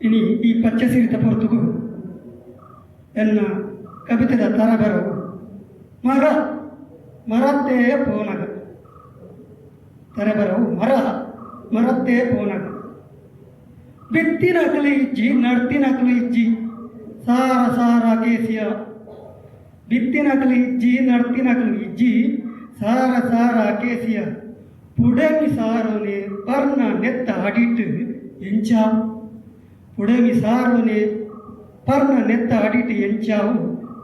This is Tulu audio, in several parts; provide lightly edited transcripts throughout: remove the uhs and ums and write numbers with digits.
ಇನಿ ಈ ಪಚ್ಚೆ ಸಿರಿತ ಪೊರ್ತುಗು ಎನ್ನ ಕಬಿತೆದ ತರಬರವು ಮರ ಮರತ್ತೇ ಪೋನಗ. ತರಬರವು ಮರ ಮರತ್ತೇ ಪೋನಗ. ಬಿತ್ತಿನಕಲು ಇಜ್ಜಿ, ನಡ್ತಿನಕಲು ಇಜ್ಜಿ, ಸಾರ ಸಾರ ಕೇಸಿಯ. ಬಿತ್ತಿನಕಲು ಇಜ್ಜಿ, ನಡ್ತಿನಕಲು ಇಜ್ಜಿ, ಸಾರ ಸಾರ ಕೇಸಿಯ. ಪುಡಮಿ ಸಾರೋನೆ ಪರ್ನ ನೆತ್ತ ಅಡಿಟ್ ಎಂಚಾವು? ಪುಡಮಿ ಸಾರೋನೆ ಪರ್ನ ನೆತ್ತ ಅಡಿಟ್ ಎಂಚಾವು?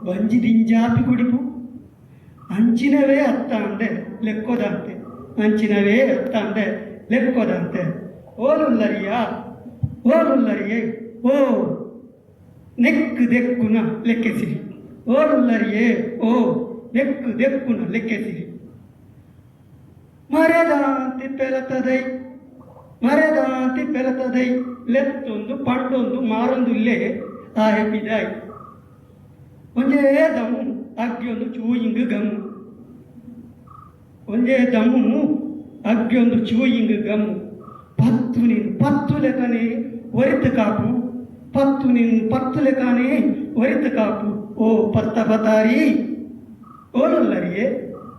ಬಂಜಿ ದಿಂಜಾಪಿ ಕುಡಿಪು. ಅಂಚಿನವೇ ಅತ್ತಾಂದೆ ಲೆಕ್ಕೋದಂತೆ, ಅಂಚಿನವೇ ಅತ್ತಾಂದೆ ಲೆಕ್ಕೋದಂತೆ. ಓಲುಲ್ಲರಿಯ, ಓಲುಲ್ಲರಿಯೇ, ಓ ನೆಕ್ಕು ದೆಕ್ಕುನ ಲೆಕ್ಕೆಸಿರಿ. ಓಲುಲ್ಲರಿಯೇ, ಓ ನೆಕ್ಕು ದೆಕ್ಕುನ ಲೆಕ್ಕೆಸಿರಿ. ಮರೆದಾಂತಿ ಪೆಲತದೈ, ಮರೆದಾಂತಿ ಪೆಲತದೈ, ಲೆತ್ತೊಂದು ಪಂಡೊಂದು ಮಾರೊಂದು ಇಲ್ಲೇ ಆಯೆ ಪಿದಾಯಿ. ಒಂಜೇ ದಮ್ಮು ಅಗ್ಗಿಯೊಂದು ಚೂಯಿಂಗ್ ಗಮ್ಮು, ಒಂಜೇ ದಮ್ಮು ಅಗ್ಗಿಯೊಂದು ಚೂಯಿಂಗ್ ಗಮ್ಮು. ಪತ್ತು ನೀನು ಪತ್ತು ಲೆಕ್ಕನೆ ಒರಿತು ಕಾಪು, ಪತ್ತು ನೀನು ಪತ್ತು ಲೆಕ್ಕನೆ ಒರಿತು ಕಾಪು, ಓ ಪತ್ತ ಪತಾರಿ. ಓಲುಲ್ಲರಿಯೇ?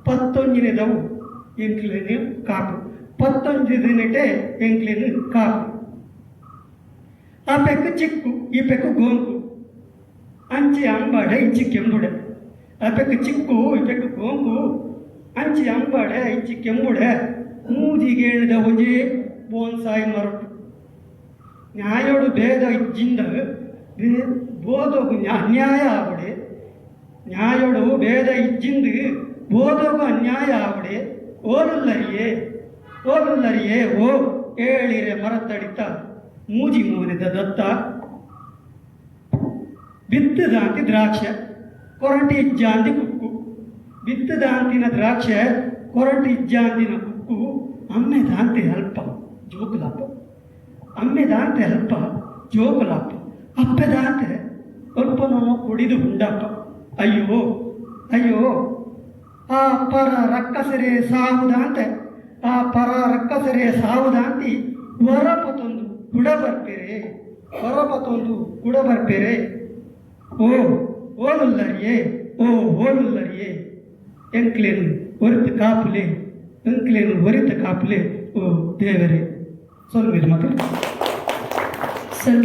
ಪತ್ತೊಂಜಿನೆದವು ಎಂಕ್ಲೆನ್ ಕಾಪು, ಪತ್ತೊಂಜಿ ದಿನಟೆ ಎಂಕ್ಲೆನ್ ಕಾಪು. ಆ ಪೆಕ್ಕು ಚಿಕ್ಕು, ಈ ಪೆಕ್ಕು ಗೋಂಕು, ಅಂಚಿ ಅಂಬಾಡೆ ಇಂಚಿ ಕೆಂಬುಡೆ. ಆ ಪೆಕ್ಕು ಚಿಕ್ಕು, ಈ ಪೆಕ್ಕು ಗೋಂಕು, ಅಂಚಿ ಅಂಬಾಡೆ ಇಂಚಿ ಕೆಂಬುಡೆ. ಮೂಜಿಗೇಣಿದ ಒಂಜಿ ಬೋನ್ಸಾಯಿ ಮರಟು. ನ್ಯಾಯೋಡು ಭೇದ ಇಜ್ಜಿಂದ ಬೋಧೋಗು ಅನ್ಯಾಯ ಆವಡೆ. ನ್ಯಾಯೋಡು ಭೇದ ಇಜ್ಜಿಂದು ಬೋಧೋಗು ಅನ್ಯಾಯ ಆವಡೆ. ಓಲುಲ್ಲರಿಯೇ, ಓಲುಲ್ಲರಿಯೇ, ಓ ಏಳಿರೆ ಮರತಡಿತ ಮೂಜಿ ಮೋನೆದ ದತ್ತ. ಬಿತ್ತದಾಂತಿ ದ್ರಾಕ್ಷೆ, ಕೊರಂಟಿ ಇಜ್ಜಾಂದಿ ಕುಕ್ಕು. ಬಿತ್ತದಾಂತಿನ ದ್ರಾಕ್ಷೆ, ಕೊರಂಟಿ ಇಜ್ಜಾಂದಿನ ಕುಕ್ಕು. ಅಮ್ಮೆ ದಾಂತೆ ಅಲ್ಪ ಜೋಕುಲಪ್ಪ, ಅಮ್ಮೆ ದಾಂತೆ ಅಲ್ಪ ಜೋಕುಲಪ್ಪ. ಅಪ್ಪೆ ದಾಂತೆ ಅಲ್ಪನೋ ಕುಡಿದು ಉಂಡಪ್ಪ. ಅಯ್ಯೋ ಅಯ್ಯೋ, ಆ ಪರ ರಕ್ಕಸರೆ ಸಾವುದಾಂತೆ, ಆ ಪರ ರಕ್ಕಸರೆ ಸಾವುದಾಂತಿ ವರಪತೊಂದು ಗುಡ ಬರ್ಪೆರೆ, ವರಪತೊಂದು ಗುಡ ಬರ್ಪೆರೆ. ಓ ಓಲುಲ್ಲರಿಯೇ, ಓ ಓಲುಲ್ಲರಿಯೇ, ಎಂಕ್ಲೇನು ಒರಿತು ಕಾಪುಲೆ, ಎಂಕ್ಲೇನು ಒರಿತು ಕಾಪುಲೆ, ಓ ದೇವರೇ. ಸೊಲ್ಮೆಲು ಮಕ್ಕಳು. ಸೊಲ್ಮೆಲು.